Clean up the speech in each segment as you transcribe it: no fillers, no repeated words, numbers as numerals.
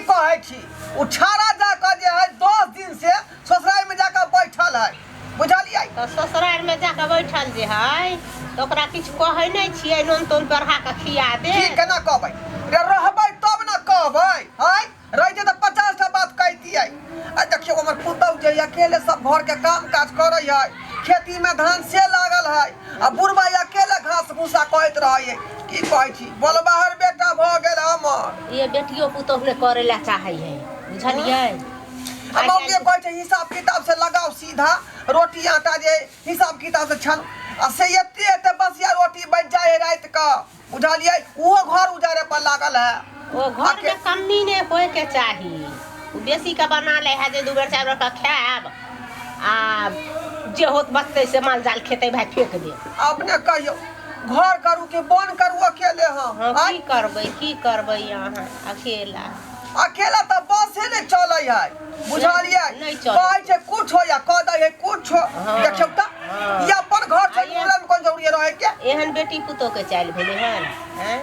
कहै छी, ओ छाड़ा जाकऽ जे है 10 दिन से ससुरारि में जाकऽ बैठल है, बुझलियै? तऽ ससुरारिमे जाकऽ बैठल जे है तऽ ओकरा किछु कहै नहि छियै, नून तून चढ़ा कऽ खिया दे। की केना कहबै रे? रहबै तब ने कहबै। है रहिते तऽ 50 टा बात कहितियै। आ देखियौ, हमर पुतहु जे अकेले सब घर के काम काज करै है, खेती में धान से लागल है, आ बुढ़बा अकेले घास भूसा कहैत रहै है। की कहै छी, बोलबाहर बेटा भऽ गेल हमर। ये बेटियो पुतोहु नहि करै लए चाहै है, बुझलियै? आ मौगिए कहै छै हिसाब किताब से लगाओ, सीधा रोटी आटा जे हिसाब किताब से छन, आ से एते एते बसिया रोटी बचि जाइ है राति कऽ, बुझलियै? ओहो घर उजारे पर लागल है। ओ घर में कमी नहि होय के चाही। ओ बेसी के बना ले है जे 2 बेर 4 बेर के खायब, आ जे होत बचतै से माल जाल खेतै, भाय फेंक दे। अपने कहियौ, घर करू कि बन करू अकेले हम? हाँ, की करबै, की करबै अहाँ अकेला? अकेला तऽ बसे नहि चलै है, बुझलियै? नहि चलै। कहै छै कुछ हो या कह दै है कुछ। देखियौ तऽ, ई अपन घर छै, मुरला में कोन जरूरी रहै के? एहन बेटी पुतोह के चालि भेलै हन, आँय?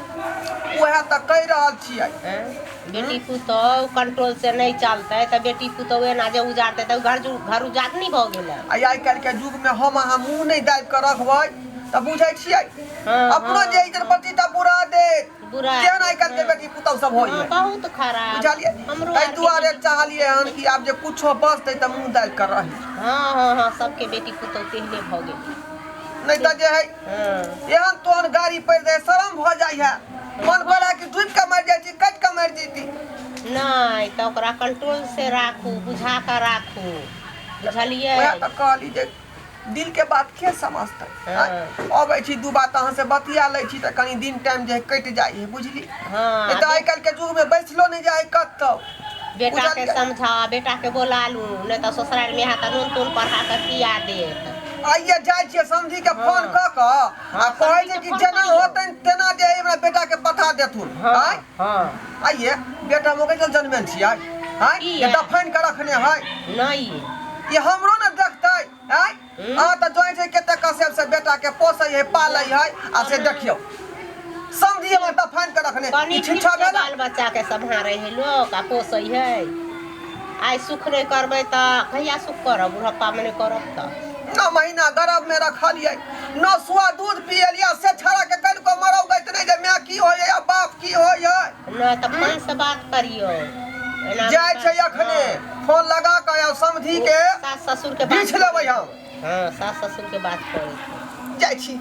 उएह तऽ कहि रहल छियै। आँय? बेटी पुतोह कंट्रोल से नहि चलतै तऽ बेटी पुतोह एना जे उजाड़तै तऽ घर घर उजाड़नी भऽ गेलै। आ आइ काल्हि के युग में हम अहाँ मुँह नहि दाबि कऽ रखबै तऽ बुझै छियै, अपनो जे इज्जत प्रतिष्ठा बुरा देत। बुरा। केहन आइ काल्हि के बेटी पुतहु सब होइ है। बहुत खराब। बुझलियै? हमरो ताहि आरके दुआरे चाहलियै हन कि आब जे कुछो बचतै तऽ मुँह दाबि कऽ रही। हँ, सबके बेटी पुतहु तेहने भऽ गेलै। नहि तऽ जे है, एहन तोहन गाड़ी पड़ि जाइ, शरम भऽ जाइ है, मन करै कि डूबि कऽ मरि जाइ छी, कटि कऽ मरि जैती। नहि तऽ ओकरा कंट्रोल से राखू, बुझा कऽ राखू, बुझलियै? वएह तऽ कहली जे दिल के बात के समझतै? अबै छी, दू बात अहाँ से बतिया लै छी तऽ कनि दिन टाइम जे है कटि जाइ है, बुझली? हँ। नहि तऽ आइ काल्हि के युग में बैसलो नहि जाइ कतौ। बेटा के बुझलियै? समझा, बेटा के बोला लू, नहि तऽ ससुराल में हैत तऽ नून तून पढ़ा कऽ खिया देत। आइए जाइ छियै, समधी के फोन कऽ कऽ आ कहै समधी छै के कि फोन जेना करियौ। होतनि तेना जे है हमरा बेटा के पठा देथुन। आँय? हँ। आइए बेटा हम ओकरे चल जनमेल छियै, आँय? की जे है? दफन के रखने है। नहि। ई हमरो ने देखतै, आँय? अहाँ तऽ जोइ छै कते कसेब से बेटा के पोसै है, पालै है, आ से देखियौ समझी हमर दफन के रखने। कनि ई ठीक छिछा से भेल। बाल बच्चा के सम्हारे है लोक आ पोसै है। आइ सुख नहि करबै तऽ कहिया सुख करब? बुढ़ापा मे नहि करब तऽ? 9 महीना गर्भ में रखलियै, 9 सुआ दूध पियलियै, से छड़ा के कनिको मरौ गैत नहि जे माय की होइए या बाप की होइए। नहि तऽ फोन से बात करियौ एना। जाइ छै अखने फोन लगा कऽ आ समधी के सास ससुर के बात बीछ लेबै हम। हँ, सास ससुर के बात करै। जाइ छी।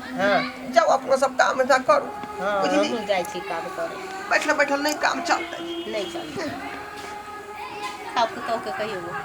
जाउ, अपनो सब काम धंधा करू। हँ। बुझली? हमहूँ जाइ छी काम करै। बैठल बैठल नहि काम चलतै। नहि चलतै। खाउ, पुतोहके कहियौ।